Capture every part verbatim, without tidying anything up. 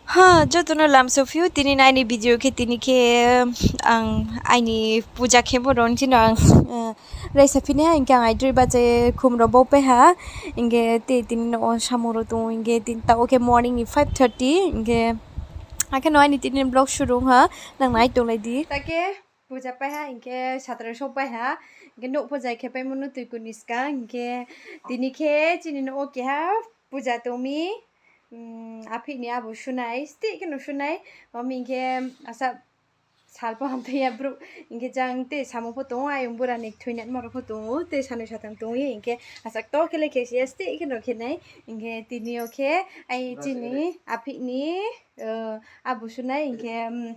Ha, joto no lamsao phiu, tini ni aini video khe tini khe ang aini puja khemo rao ni chini ang, eh, raisa phi nai ha, hing khe ang aidroih bacha khum rao bau pai ha, hing khe te tini no o samung rao tong, hing khe tini taoh khe morning ni five thirty, hing khe akhe no aini tini vlog shuru ong ha, nang nai tonglai di. Ta khe puja pai ha, hing khe satra souh pai ha, hing khe nouh puja khe paimo no tui kuni skang, hing khe tini khe chini no o keha puja tong mi, mm, aphih ni abo sunai, stih khe no sunai, mami hing khe asa sal pho hamthai ya brouh, hing khe jang te samung pho tong ou, ayong bura ni thoinatma rao pho tong ou, te sanoi satham tong ye, hing khe asa ktor khe le khe si ya, stih khe no khe nai, hing khe tini yo khe ai chini aphih ni, eh, abo sunai, hing khe, mm,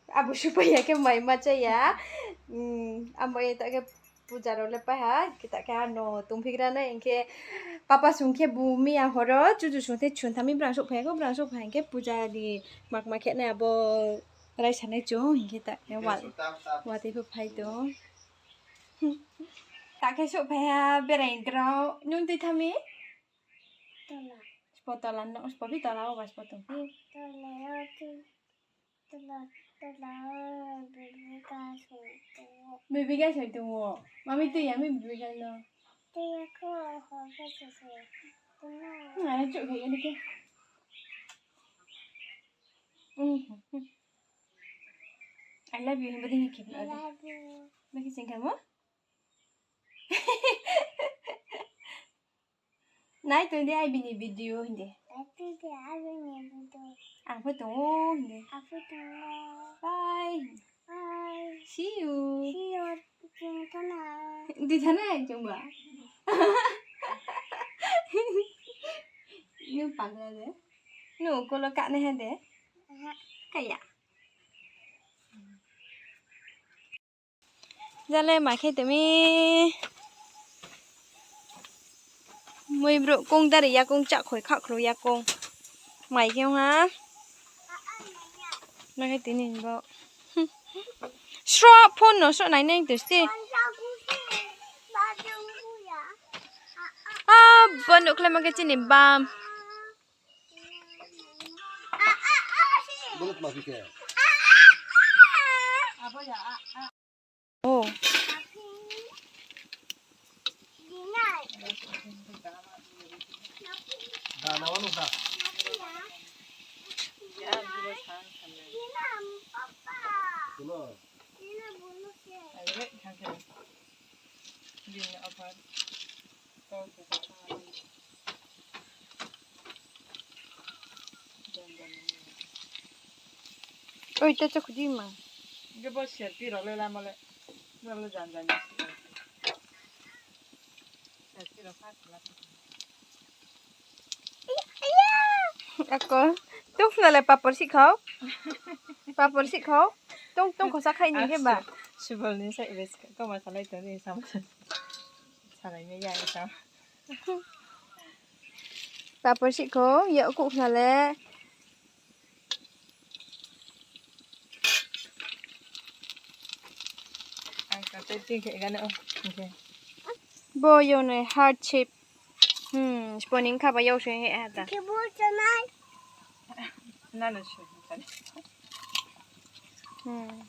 abo supai ya khe mai ma chá ya. Amo ye ta khe puja rao le pai ha, khe ta khe ano tongphigra nai, hing khe papa sung khe bu miya horo, chuju sung the chun tha mi brang souhphai ya kho, brang souhphai hing khe puja ni makma khe nai abo raisa nai chung, hing khe ta khe wa-, watoi pho phai tong. Ta khe souhphai ha berai grao, nung tui tha mi? Spo tola no, spo phi tola o ba spo tong phi? Bibi gas hoi tong o. Mami tui ya mi bibi gas no. Tui ya kho, ho khe se se. Tui ya. Nang ani chouh khe ya di khe. I love you, himba di khe. I love you. Ba khe sing khe mo? Nai tong di ai bini video hing di. Nai tong di ai bini video. Ang pho tong o hing di. Ang pho tong o. Bye. Bye. See you. See you. Chung thanai. Di thanai chung ba. Nung pagra de. Nung kolo ka nai ha de. Aha. Kaya. Jale ma khe tong mi. Mui brouh kong dari yakong chahkhoi khakhlou yakong. Mai khe ha. Ma khe tini bo. Sro phone no sro nai nai tong sti. A, bo nuhkhlai ma khe chini bam. Bolo tma phi khe? Oh. Dana wano sa. Kuno. Oi, ta chakhu di ma. Ge bo selfie rao le lama le. Bo le jan jan ni. Selfie rao kha khala. Ako, tong khna le papor si khau. Papor si khau. Tong, tong khosa khai ni khe ba. Subal ni sai bes kau ma salai tong ni sam. Salai ni ya ni sam. Papor si khau, ya kuh khna le. Ang ka te ting khe gana o, okay. Bo yo nai heart shape. Hmm, sponing kha ba yau se he ha ta. Khe bo chanai. Na no se. Hmm.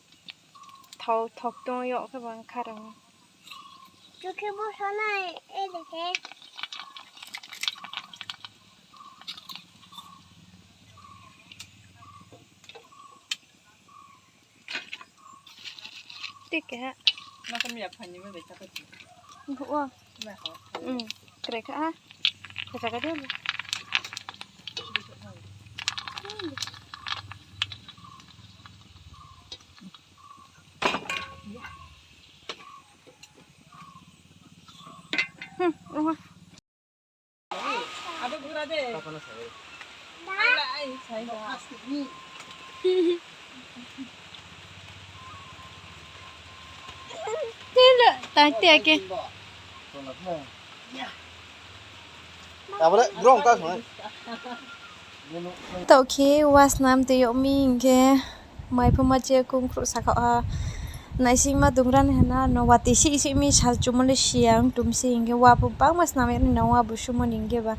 Thau thok tong yo khe bang kha rang. Chu khe bo sanai, e de khe. Tik khe ha. Ma khe mi ya phani ma bai ta ka ti. Bo. Ma ha. Hmm. Kre kha ha. Khe sa ka de. Hmm, oha. Abo gura de. Ai, ai, sai da. Tila, tang te ake. Taoh khe wa snam tui yag mi hing khe mai pho ma che kung khruh sakhaoh ha. Naisingma tong gra nai hana no watoi sih sih mi sal chumo le siya ong tum se hing khe wa pho bangma snam yag nai nang wa bo sumo ni hing khe ba.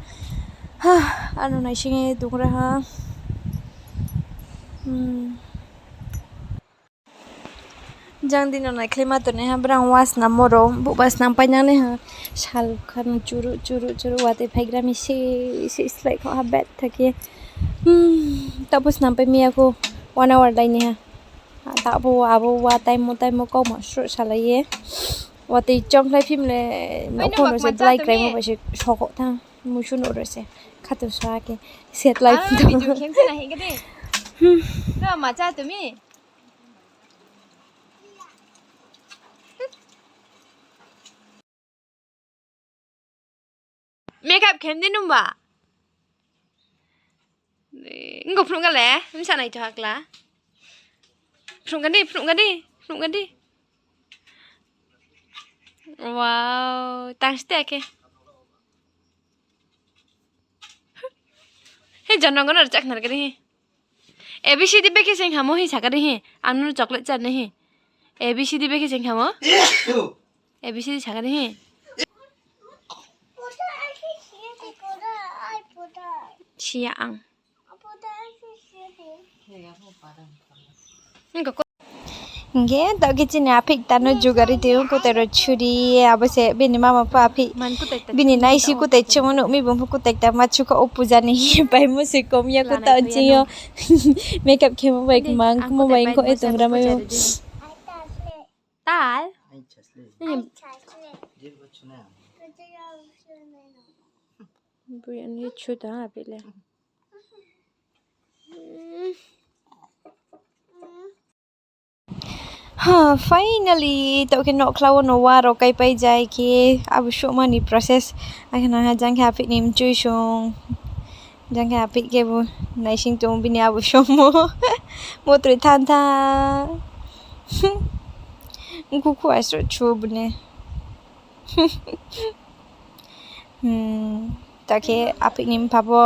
Ha, ano naising ye tongra ha. Jang di no naikhlai ma tongnai ha, brang wa snammo rao, buhba snam painang nai ha. Sal kha no churu, churu, churu, watoi phaigra mi se, se slái kho ha bet thake. Taoh pho snam pai mi ya kho, one hour lai nai ha. Taoh pho abo wa taimo, taimo kauma sruh salai ye. Watoi chongkhlai phim le, nouhkhong no se blai kraimo bai se sokho tha. Musu no ro se. Khato sa khe. Set lai phi tong. Video khem se na hing khe de. No ma cha tumi. Makeup khem di nungba. Ngo phrung ga le, msa nai to hakla. Phrung ga di, phrung ga di, phrung ga di. Wow, tang ste khe. He, jono gono rchak nar gari he. A B C D bekhe seng hamo hi sakari hi. Ang no chocolate char ni hi. A B C D bekhe seng hamo. A B C D sakari hi. Siya ang. Hing khe taoh khe chini aphih kta no jugari tong ou, kutai rao churi, abo se bini mama pho aphih. Bini naisi kutai chimo nuh mi, bung pho kutai kta ma chu kha o puja ni hi paimo se kom ya kutai ching yo. Makeup khemo bai kmang, kmo bai kho e tongra mai o. Tal? Bui ani chu ta aphih le. Ha, finally, taoh khe nokhla wo no wa rao kaipai jai khe, abo suhma ni process. Akhe nang ha jang khe aphih ni mchui sung. Jang khe aphih khe bo naising tong bini abo suhmo. Motroi than tha. Mkhu khu asro chu bini. Taoh khe aphih ni mpha pho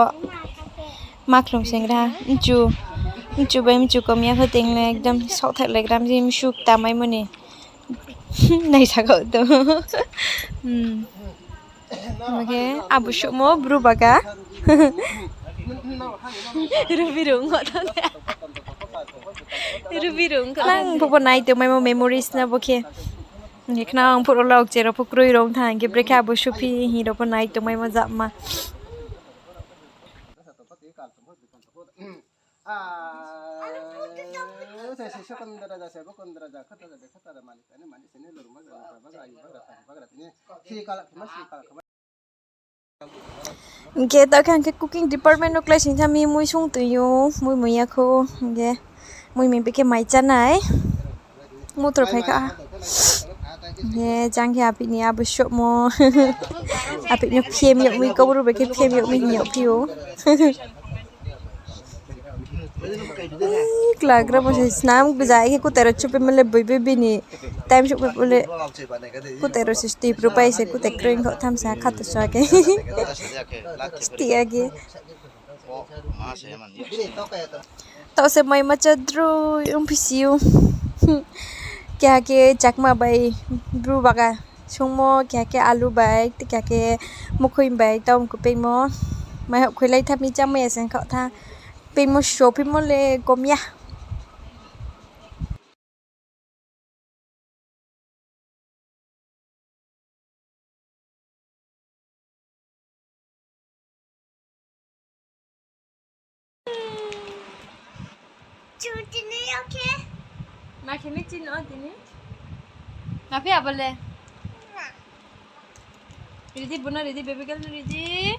makhlum sengra, mchu, mchu bai mchu kom ya kho ting le ekdom saohthaih le gram je msu kta maimo ni. Naisakhaoh tong. Akhe abo suhmo bru baga. Rubi rung kho tang. Rubi rung kho. Nang phuh pho nai tongmaimo memories no bo khe. Hing khe khnang phuh rao lok che rao pho kroi rao tha hing khe brekhe abo suphi hing rao pho nai tongmaimo jama. Hing khe taoh khe ang khe cooking department no klái sing tha mi mui sung tong ou, mui mui ya kho, hing khe mui mui bai khe mai chánai. Motor phai kha. Hing khe jang khe aphih ni abo suhmo. Aphih no phem yag mi, kaubru bai khe phem yag mi hing yag phi ou. Ih, klagra bo se snam gja khe kutai rao chupaimo le boi boi bini time souhphai bo le. Kutai rao se stip rupai se kutai kroi kho thamsa khato sa khe. Sti age. Taoh se mai ma chadroi ongphi si ou. Keha khe chakma bai bru baga sungmo, keha khe alu bai, tei keha khe mukhoi bai, taoh mkhu peingmo. Mai houh khuilai tha mi chámai ya se khaoh tha. Peingmo so phimo le kom ya. Ma khe mi chini o tini. Ma phi abo le. Ready, bono ready, baby girl no ready.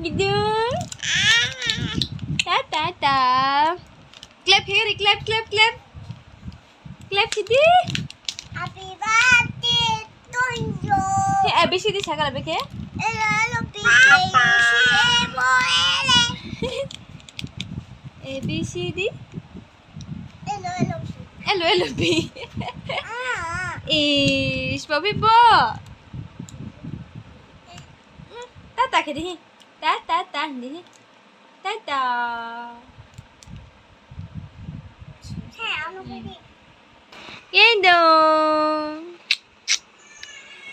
Gidung. Ta, ta, ta. Clap here, clap, clap, clap. Clap khe di. Happy birthday to you. Khe A B C D sakala be khe? L, L, B, C, D, E, F, G, H, I, J, K, L, M, N, O, P, Q, R, S, T, U, V, W, X, Y, Z. L, L, P. L, L, P. Ah. Ish, papi po. Tata khe di hi. Tata, ta di hi. Tata. Hey, ano khe di. Yay dong.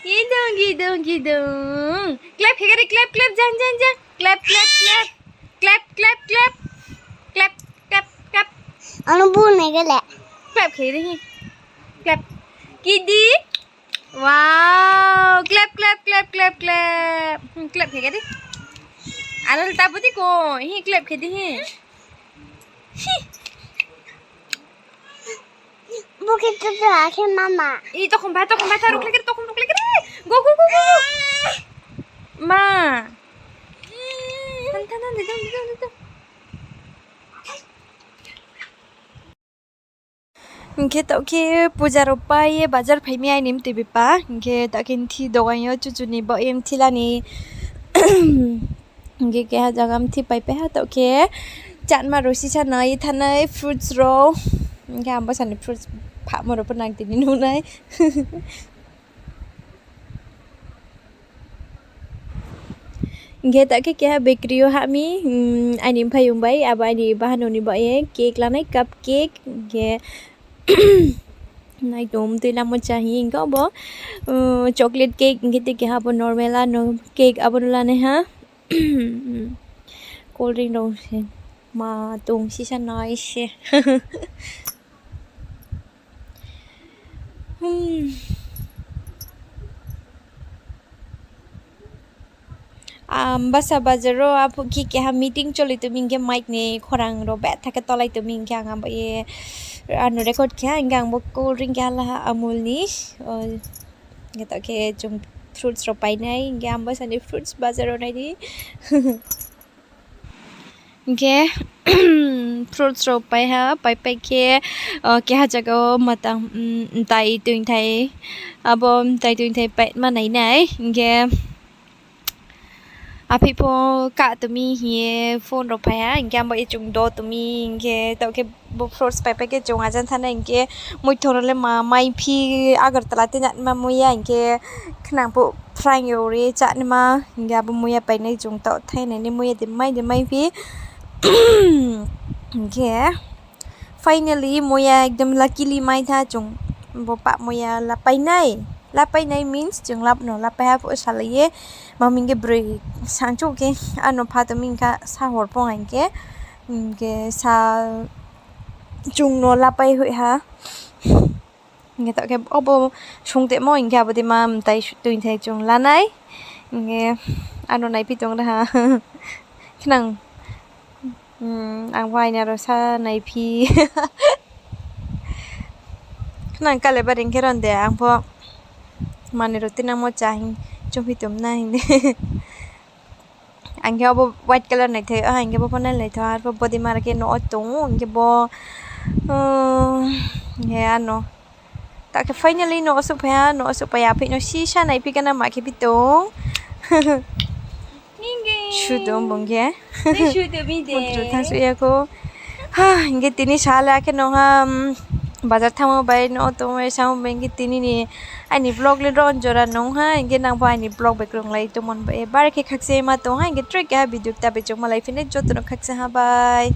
Gidong, gidong, gidong. Clap khe gari, clap, clap, jang, jang, jang. Clap, clap, clap. Clap, clap, clap. Clap, clap, clap. Ano bu nai gele. Clap khe di hi. Clap. Kidi. Wow. Clap, clap, clap, clap, clap. Hmm, clap khe gari. Ano tabu di ko. Hi, clap khe di hi. Hi. Bo khe to to akhe mama. I tokhon ba, tokhon ba, ta rukhle kere, tokhon rukhle kere. Go, go, go, go, go. Ma. Than, than, than, di, di, di, di, di. Hing khe taoh khe puja rao pai ye bazar phai mi aini mtoi bipa. Hing khe taoh khe mthi dogan yo chuchu ni baoh ye mthi la ni. Hing khe keha zaga mthi paipai ha taoh khe. Chatma rao sisa nai thanai fruits rao. Hing khe ang bsa ni fruits phahmo rao pho nang tini nuh nai. Hing khe taoh khe keha bakery yo hah mi, aini mphaiyong bai, abo aini bahanao ni baoh ye cake lanai, cup cake, hing khe nai tong mtoi lamo cha hing khe abo, chocolate cake, hing khe tei keha abo normal ano cake abo no lanai ha. Cold drink rao se ma tong sisa nai se. Ambasa bazar wo aphuh khe keha meeting choli tong mi hing khe mic ni khorang rao betha khe tolai tong mi hing khe ang abo ye ano record khe ha hing khe ang bo cold drink keha la ha Amul ni. Hing khe taoh khe chung fruits rao painai hing khe Ambasa ni fruits bazar wo nai di. Hing khe fruits rao pai ha, paipai khe, keha zaga wo matang, mtai toingthai, abo mtai toingthai paima nai nai, hing khe apheih pho kah tong mi hing ye phone rao phai ha, hing khe ang bo ye chung do tong mi, hing khe taoh khe bo fruits paipai khe chung ajan thanai, hing khe muithong rao le ma maiphi Agartala te natma muiya, hing khe khnang phuh frying rao ri chánaima, hing khe abo muiya painai chung taoh thai nai ni muiya de mai de maiphi. Hing khe finally muiya ekdom luckily mai tha chung bo pah muiya lapai nai. Lapai nai means chung lap no lapai ha phuh salai ye. Mami hing khe broi sangchouh khe ano pha tong mi hing kha sa hor pho hing khe, hing khe sa chung no lapai hoih ha. Hing khe taoh khe obo sungtemo hing khe abo dei ma mtai toingthai chung lanai. Hing khe ano naiphi tong ra ha. Khnang, ang pho aina rao sa naiphi. Khnang kale bari hing khe ron de ang pho manoi rao tinangmo cha hing choungphi tong na hing de. Ang khe abo white colour naithai, ah, hing khe bo pho nai naithao, arphuh body mara khe nouh wo tong ou, hing khe bo, hing khe ano. Ta khe finally nouh wo souhphai ha, nouh wo souhphai ya, apheih no sisa naiphi kana ma khe phi tong. Su tong bung khe. Thansuh ya kho. Ha, hing khe tini sal le akhe nung ha, bazar thanngmo bai nouh wo tongmo bai samo bai hing khe tini ni aini vlog le ron jora nung ha, hing khe nang pho aini vlog bai krunglai tongmo bai ye bar khe khakchangma tong ha, hing khe tre keha video kta bai chungma lai phi nai, joto no khakchang ha, bye.